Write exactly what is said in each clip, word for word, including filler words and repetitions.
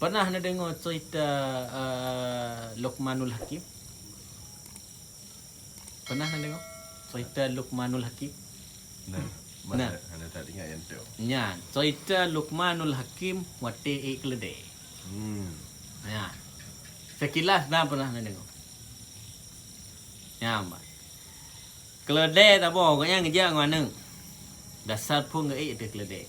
Pernah neudeungoe cerita, eh, Luqmanul Hakim? Pernah neudeungoe cerita Luqmanul Hakim? Nah, nah. Mana? Hana that ingat yang tu. Nyan, cerita Luqmanul Hakim watée ék keuleudée. Hmm. Nyan. Sekilas na pernah neudeungoe. Nyan, bah. Keuleudée saboh, gobnyan geujak ngon aneuëk. Dasar phon geuék teuh keuleudée.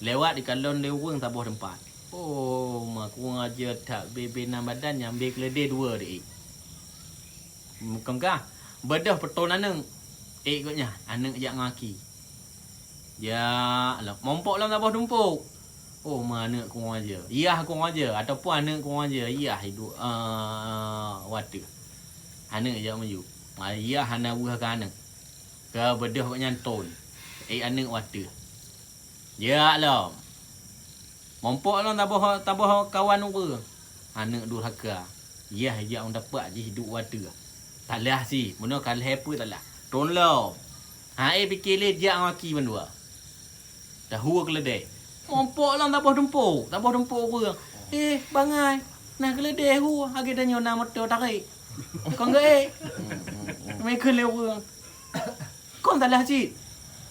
Lewat dikalon lé ureuëng saboh teumpat. Oh, ma kurang aja that, bebe na badan nyang bée keuleudée dua di ék. Meukeugah, beudôh peuton aneuëk. Ék gobnyan, aneuëk jak ngon aki. Jak lom, mumpok lom saboh tumpôk. Oh, ma aneuëk kurang aja. Yah kurang aja, ataupun aneuëk kurang aja, yah iduek, eh, u ateueh. Aneuëk jak miyueb. Ma yah hana weueh keu aneuëk. Keu beudôh gobnyan ton. Ék aneuëk u ateueh. Jak lom. Mumpok lom taboh, taboh kawan ureuëng. Aneuëk durhaka. Yah jak meudapat jih duek u ateueh. Talah si, bunoe ka lhée peue talah. Ton lom. Ha, ék pike lé jak ngon aki bandua. Tahu keuleudée. Mumpok lom taboh tumpôk, taboh tumpôk ureuëng. Eh, bangai. Na keuleudée hu, lagée tanyoe na moto tarék. Kon geuék. Meukheun lé ureuëng. Kon talah cit.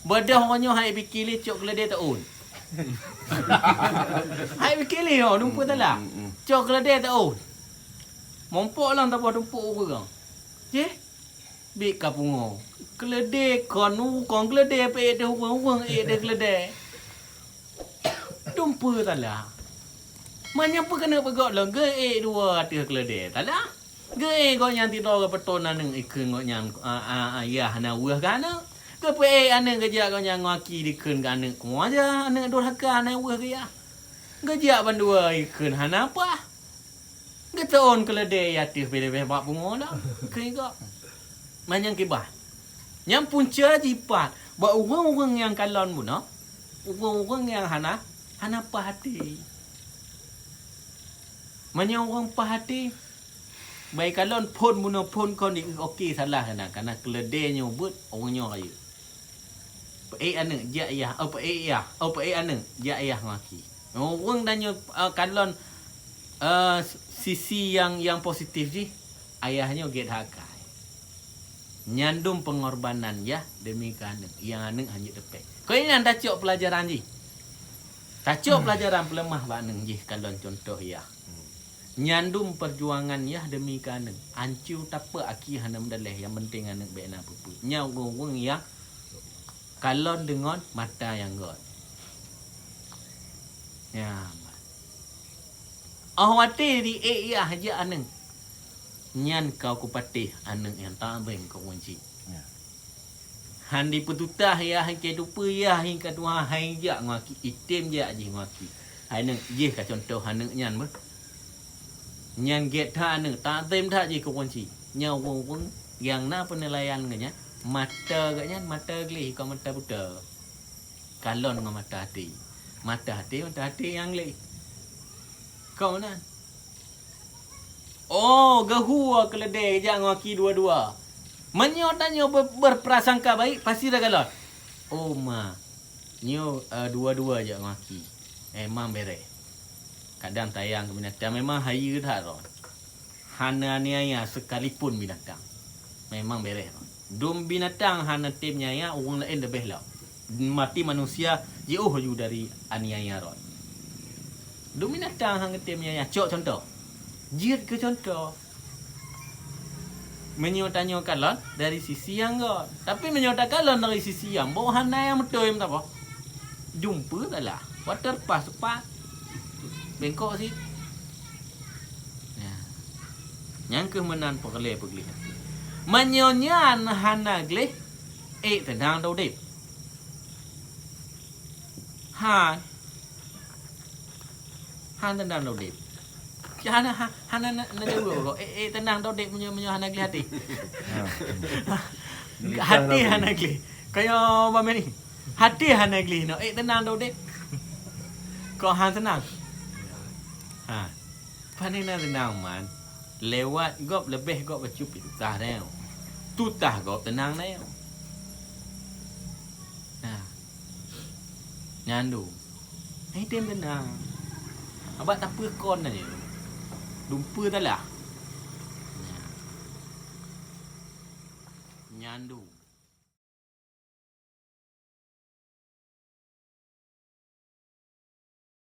Beudôh ngon nyoe hai pike lé cok keuleudée taôn. Hai pike lé, oh, dumpeue talah. Hmm, hmm, hmm. Cok keuleudée taôn. Mumpok lom taboh tumpôk ureuëng. Jih, bit ka pungo. Keuleudée kon, kon keuleudée peuék teuh ureuëng-ureuëng ék teuh keuleudée. Dumpeue talah. Manyang peue keuneuk peugok lom geuék dua ateueh keuleudée talah. Geuék gobnyan tidoe geupeuton aneuëk ikheun gobnyan, a, a, a, yah hana weueh keu aneuëk. Geupeuék aneuëk geujak gobnyan ngon aki dikheun keu aneuëk, kurang aja aneuëk durhaka hana weueh keu yah. Geujak bandua ikheun hana paih. Geuteuôn keuleudée ateueh bée-bée bak pungo lom. Keu igoe. Manyang kiban. Nyang punca jipat bak ureuëng-ureuëng nyang kalon bunoe, ureuëng-ureuëng nyang hana, hana paih até. Meunyoe ureuëng paih até, bai kalon phon bunoe phon kon di oke salah keunan, kana keuleudée nyoe beuet ureuëng nyoe rayeuk. Peuék aneuëk jak yah, oh, peuék yah, oh, peuék aneuëk jak yah ngon aki. Ureuëng tanyoe, eh, kalon, eh, sisi nyang, nyang positif jih, ayah nyoe gét hakai. Nyan dum peungorbanan yah deumi keu aneuëk, nyang aneuëk hana jeuet teupéh. Kon nyan tacok peulajaran jih. Tacok peulajaran peuleumah bak aneuëk jih kalon cuntoh yah. Nyan dum peujuangan yah deumi keu aneuëk. Ancu tapeuk aki hana meudaleh, nyang penting aneuëk bék na peue-peue. Nyan ureuëng-ureuëng nyang kalon deungon mata nyang göt. Nyan. Oh watée di ék yah jak aneuëk. Nyan ka kupatéh aneuëk nyang tabeng keu kunci. Ya. Han dipeututah yah, han keu tupeue yah, han ka tuha, han jak ngon aki, item jak jih ngon aki. Hai aneuëk, jih ka cuntoh aneuëk nyan beuh. Nyan gét that aneuëk, tatem that jih keu kunci. Nyan ureuëng-ureuëng nyang na peunilaian geuh nyan, mata geuh nyan mata gleh, kon mata buta. Kalon ngon mata até. Mata até, mata até nyang gleh. Kon meunan. Oh, geuhue keuleudée jak ngon aki dua-dua. Meunyoe tanyoe be-, berprasangka baik, pasti takalon. Oh, ma. Nyoe, eh, dua-dua jak ngon aki. Memang bereh. Kadang tayang keu binatang memang hayeue that droe. Hana aniaya sekalipun binatang. Memang bereh droe. Dum binatang hana tem nyaya, ureuëng laén leubeh lom. Mati manusia jiôh laju dari aniaya droe. Dum binatang hana tem nyaya. Cok cuntoh. Jeuet keu cuntoh. Meunyoe tanyoe kalon dari sisi nyang göt. Tapi meunyoe takalon dari sisi nyang boh, hana nyang beutôi meusaboh. Dumpeue salah. Waterpas sepat. Bengkok sit. Ya. Nyang keuh meunan peureulée peugleh. Meunyoe nyan hana gleh, ék teunang taudeb. Han. Han teunang taudeb. Cit hana, ha-, hana na, na jaweueb kok. Ék, ék teunang taudeb meunyoe, meunyoe hana gleh até. Ha. Até hana gleh. Kaya bameni. Até hana gleh no. Ék teunang taudeb. Kok han teunang. Ha. Pane na teunang man. Lewat gob leubeh gob bacut pih tutah neu. Tutah gob teunang neu. Nah. Nyan dum. Ai tem teunang. Abak tapeue kon aja. Dumpeue talah. Nyan. Nyan du.